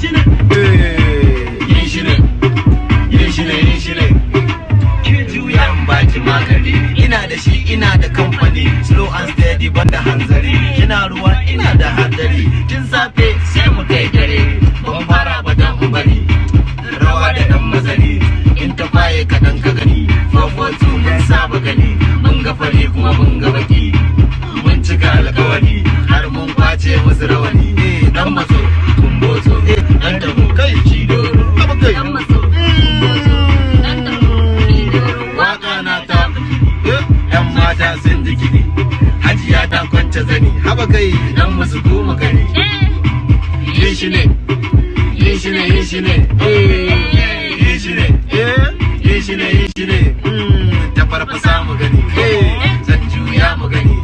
Yin shi ne, yin shi ne, yin shi ne. Ke juya in baki magani. Ina da shi, ina da kamfani. Slow and steady, banda hanzari. Kina ruwa, ina da hadari. Tun safe sai mu kai dare. Ban fara ba dan in bari. Rawa da dan mazari. In ta faye kaɗan ka gani. 442 mun saba gani. Mun ga fari kuma mun ga baki. Mun cika alkawari har mun kwace musu rawani. Dan matso kumbozo, dan tabo kai shi doro. Kai. Dan matso, kumbozo, dan tabo, idoro. Waka na ta, yan mata sun ji kiɗi. Hajiya ta kwance zani. Haba kai. Dan musu goma gani. Yin shi ne, yin shi ne, yin shi ne, yin shi ne, yin shi ne, yin shi ne. Ta farfasa mu gani, zan juya mu gani.